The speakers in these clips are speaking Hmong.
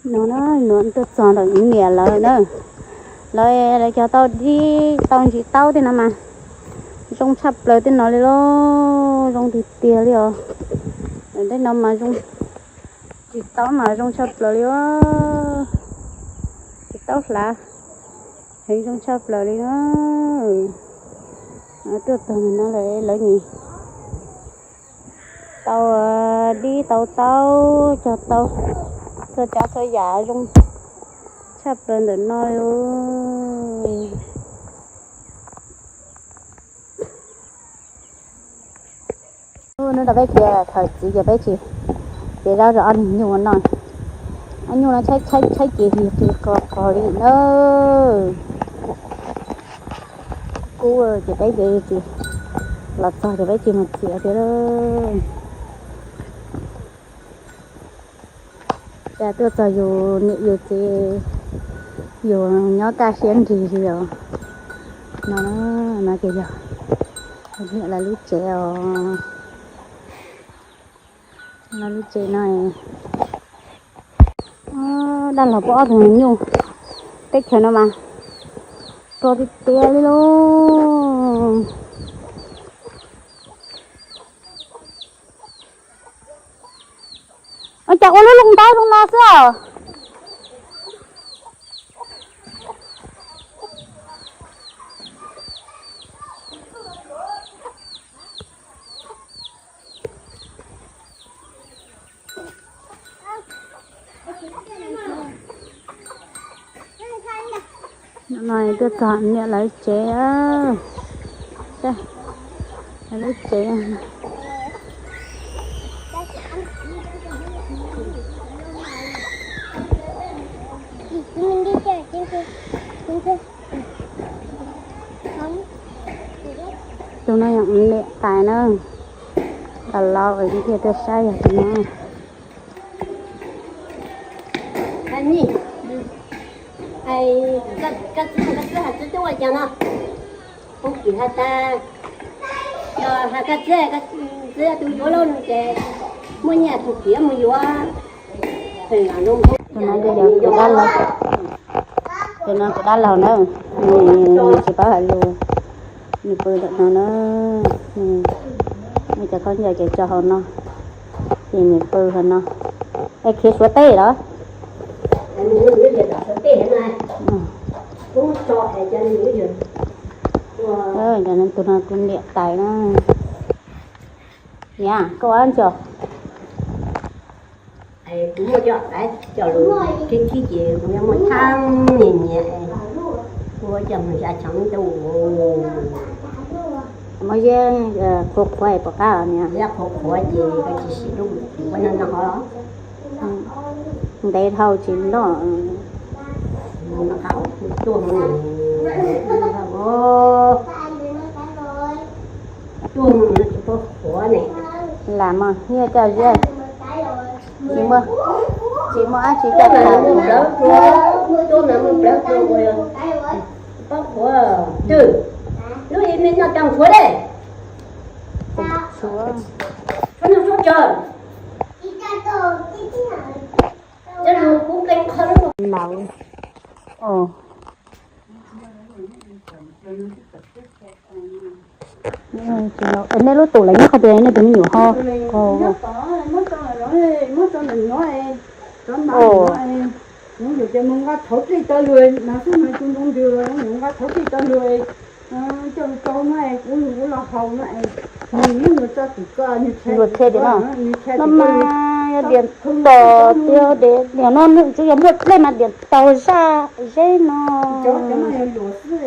No na, no tuaj txog ntawm niam lawv na. Lawv, lawv cog tau dib tau ntsis taub tej no mas zoo tshaj plaws tej no li lauj, zoo tiag tiag li os. Tej no mas zoo, ntsis taub mas zoo tshaj plaws li os. Ntsis taub hlav heev zoo tshaj plaws li na. Tuaj txog no lawv, lawv nim tau dib tau taub, cog tau txhua tsav txhua yam zoo tshaj plaws ntawm no li. Hnub no peb cia thawm txiv ces peb tsis txiav zaub rau ob niag nyuj no. Ob nyuj no tshaib tshaib tshaib ces his qis qos qos li na. Kub ces peb ces tsis, los txog ces peb tsis mus txiav thiab. Cas tuaj txog yus niam yus txiv, yus nyob kaj siab nrig li os. No, no ces yog niam lawv lub tsev os. No lub tsev no, dab laug pub ob tug nyuj, teb chaws no mas rog tiag tiag li lauj. Ua cas ua lub lub ntaub zoo no xwb os? No tuaj txog niam lawv tsev, lawv tsev. Tus no yog niam tais na, tais laus thiaj tuaj saib yog tus no. Koj txiv, koj txiv hais txog coj ua cas no? Hmoob Kim hais tias, yog hais koj txiv, koj txiv tus yuav lauj no ces muaj nyiaj tus kiv mus yuav. Tus no ces yog kuv dab laug, tus no kuv dab laug na, nws tsis paub hais lus, nws pw ntawm no na, nws cov khaub ncaws ces tso hauv no, ces nws pw hauv no. Es khiav Suav teb los? Tus no kuv niam tais na. Niam, koj ua dab tsi? Kuv muaj cov, cov lus khib khib ces kuv yuav muaj thab nyiam nyiam, kuv coj mus xyaw tsheej rau. Muaj zeb qhuav qhuav pom qab os niam? Zeb qhuav qhuav ces koj tsis siv lub, kuv no no ho. Ntev dhau tsis noj. Tuaj mus no tsis paub qhuav ne. Lam mos nyiaj coj zeb. Tsis muaj, tsis muaj dab tsi coj tham li. Tuaj mas mus plawv tuaj ua, tsis paub qhuav twg. Lub ib me noj tau tshuav dej. Tshuav. Tshuav noj tshuav tsawg. Laus. Nej lub tus leej nyob qhov twg nej tus me nyuam ho? Mus yuav ces mus nqa thauv dej tau lug, mas xwb mas tus ntoo ntws los mus nqa thauv dej tau lug, coj lug tau no es kuv lug kuv los haus no es, nws yeej yuav tso tim ko, nws luag qhia tias no, no mas yog diam tog tiag, diam no nws tsuas yog muaj dej mas diam tog zaj zeb no. Cov no yog luam xwb.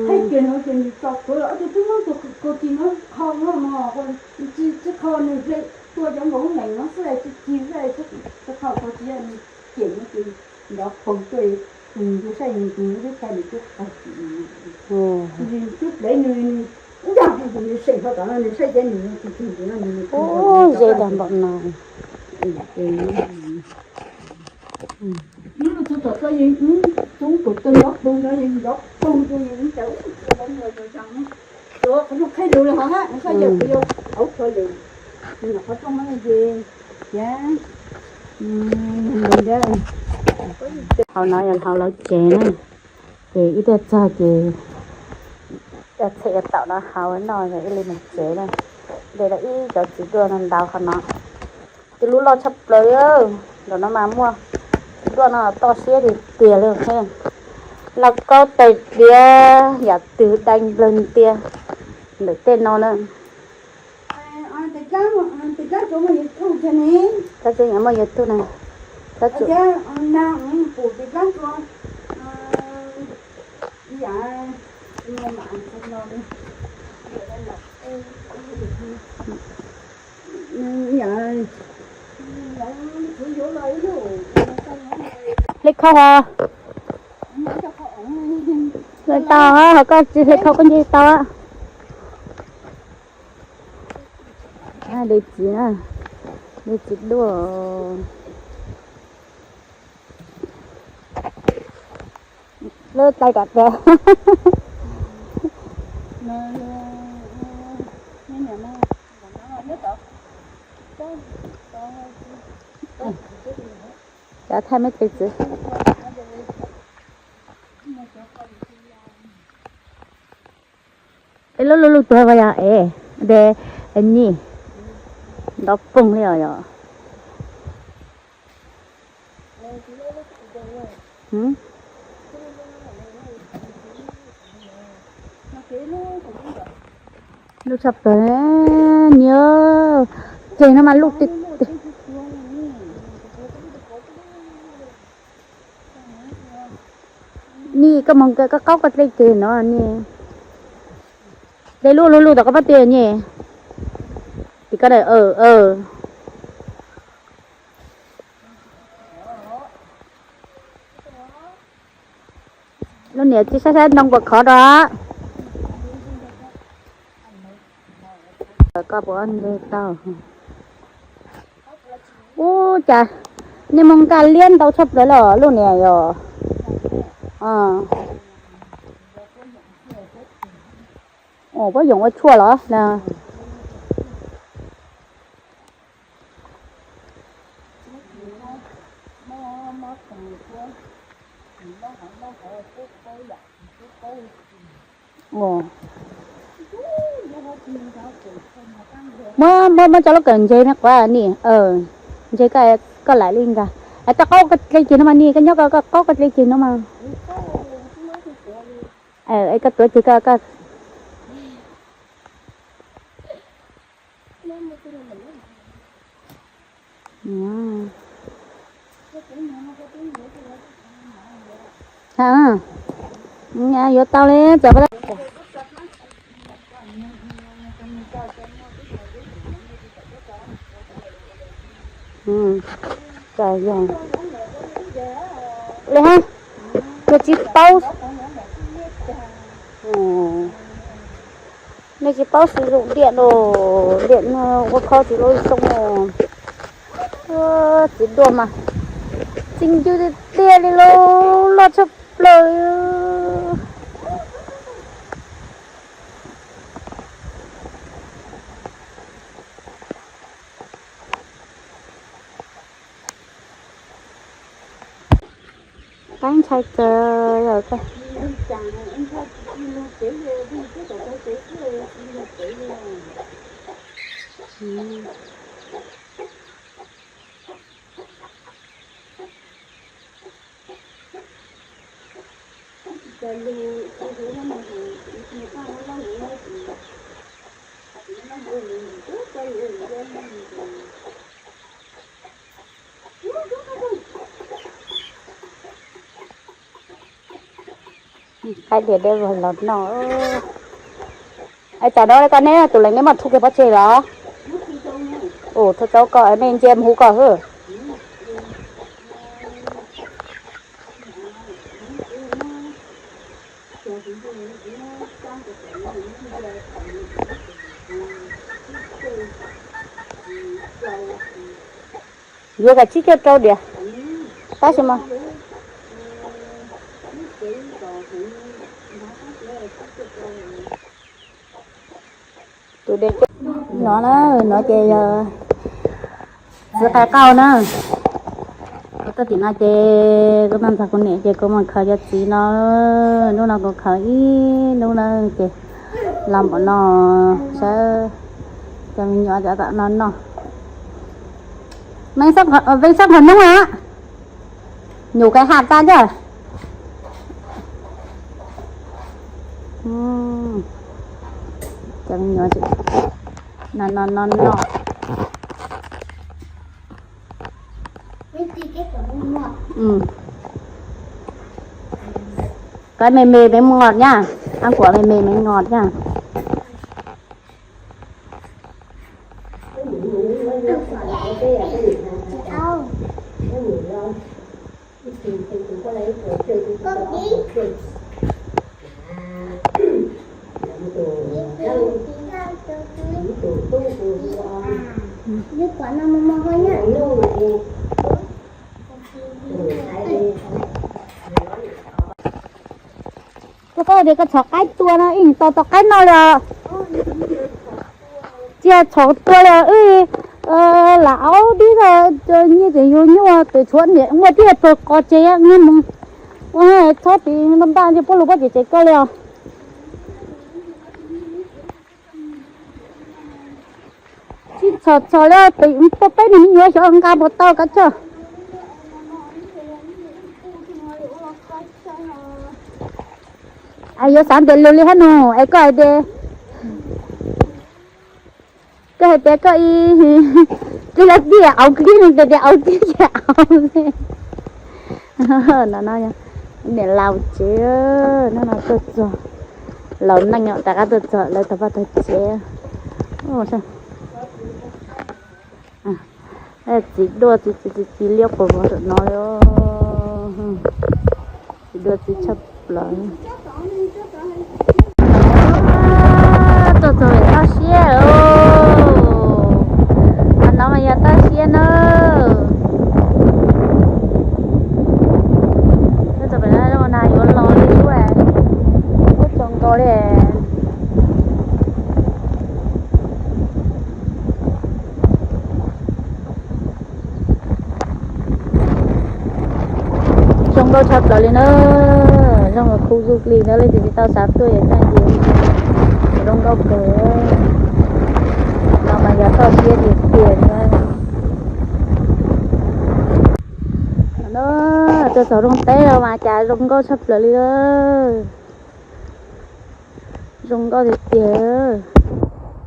Thaij kiag no ces nws tso kuv los ob tug twb muab tus kaus tsis no qhau no mog, tsis qhau nws hle tua cov nkaus lub meem no xwb, tsis cig xwb, tsis qhau kuv tsis yog nws cem no ces nrov poog tuaj, nws saib nws tus nws twb thaij nws twb qhau, nws twb plev nws, nws ib ncaj nws seem qhov tom no nws saib ces nws tus tus no nws ze tag npaum no. Hnub no txog tom ko yeej, hnub txog tus twg nrov poog no yeej nrov poog tuaj yeej ib co, qhov no qhib lus li hov na, nws saib ces kuv yuav auv rhuav lwm, nws nyuam qhuav rooj no ces, ces Hauv no yog hauv lawv tsev na, ces ib pliag txog ces coj txhej coj taum no hauv noj ib li mus tsev na. De lawv ib cov txiv duaj no ntau qhov no. Tej lub loj tshaj plaws li, ntawm no mas muaj txiv duaj no toj siab tiag tiag li. Lauj kaub tais diav yam twg dai nplawg ntias ntawm tej no na. Kab tsev yam muaj YouTube na. Kab tsev Hle khau os. Tau, ho koj tsis hle khau koj nce tau. De txiv na, de txiv duaj. Lub tais kom tias cov thaij me tes txwv. Es lub lub lub tuag vas yog es de nyij nto poog li os yom. Lub tshaj plaws ni, ceg no mas lub tiag tiag. Ni koj moog koj qaub koj dlej ceg no ni. Dlej lub lub lub tom koj pob tw ni. Tim koj daim. Lub niam tsis saib saib ntoo puas khov rau. Koj puas nce tau? Ub, cas nej moog nkaj liab ntau tshaj plaws los lub niam yom. Puab yoom ua tshuaj los na. Muab, muab, muab cov lub kawm ntse me quav ni. Ntse koj, koj laim li nkaag. Es koj qaub koj dlej ceg no mas ni, koj nyob koj, koj qaub koj dlej ceg no mas. Es koj tuav ceg koj, koj yuav tau li txawm. Li hab, yog tsis paub, nej tsis paub sử dụng điện los, điện ua kho tsis loj zoo. Txiv duaj mas txi ncw tiag tiag li lauj, loj tshaj plaws. Qeeb ntshai txawv. Qaib lias dej los noj. Es tam no koj neb tus leej neb mam thu kiag pov tseg los? Ua rau koj, nej ntsia mus hu koj hwb. Yuav kaum tsib caug rau diam. Tab sis mas tus de no na, no ces yog txiv qais qaug na. Tuaj tim no ces kuv tuaj ntxog kuv niam ces kuv mus khaws cov txiv no. Hnub no kuv khaws ib hnub na ces los npaum no, saib cov me nyuam cov tom no noj. Peb xob qhov hnub a, nyuam qais ham tsa coj. Cov me nyuam no no no no. Cái mềm mềm mới ngọt nha. Ăn quả mềm mềm mới ngọt nha. Koj paub tias koj txhom qaib tua no ib tau tau qaib noj li os. Tsis txhom tua li os, wb lam aub dib nyiaj tseem yug nyuaj tes tshuav niam muaj tib tug qos tsev nyiaj mus ua txhob tis npaj npaj ntshe puab lug puab cem tsev koj li os. Tsis txhom txhom li, peb niag me nyuam xyov nqa puas tau kav chawj. Yuav xav ntes lug li hab nug es koj hais tias, koj hais tias koj ib, koj lawv tib yam auv, koj tias tias auv tib yam auv. No no, niam laus tsev, hnub no tuaj txog, laus neej rov qab tuaj txog lawv tog vaj tog tsev. Txiv duaj txiv txiv txiv liab quas vog saum no li. Txiv duaj txiv tshaj plaws. Tuaj txog toj siab os. Qhov no mas yog toj siab na. Tuaj txog pem no na yuav los li lub, lub tsaus nkaus li. Zoo nkauj tshaj plaws li na, zoo nkauj khuv zug li na, leej twg tsis tau xav tuaj ces txhaj ntsia, zoo nkauj kawg. No mas yog toj siab tiag tiag na. Tuaj txog rooj teb los mas cas zoo nkauj tshaj plaws li. Zoo nkauj tiag tiag.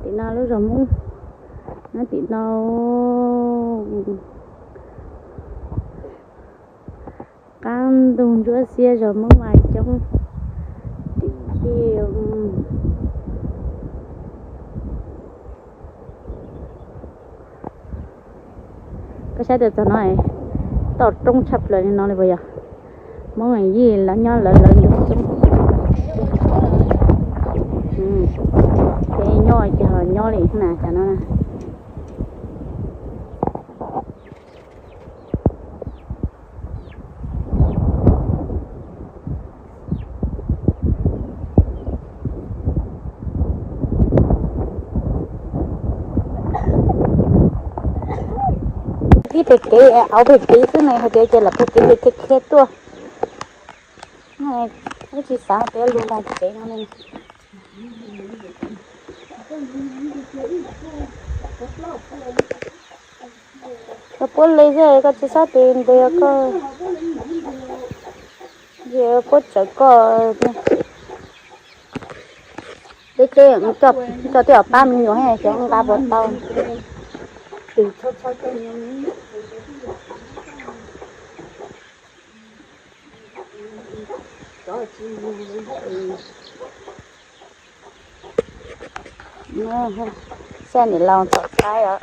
Tim no lub zos Hmoob, nyob tim no. Qab ntug ntsuab xiab zos Hmoob mas coob tim khib. Koj saib tas txog no, toj roob tshaj plaws li no li puas yog? Hmoob yij lawv nyob lawv lawv ntug roob. Ces nyob ces ho nyob li na, cas no na. Tib pem kev, auv pem kev xwb ne, hais tias ces lam pem kev ces khiav khiav tuaj. Wb tsis xav tias lug nag tsev no ne. Koj puab li xwb koj tsis xob tis ntes koj, puab tsawv koj. Deb deb, coj tej pab me nyuam xyov nqa puas tau. Saib niam laus txhom qaib os.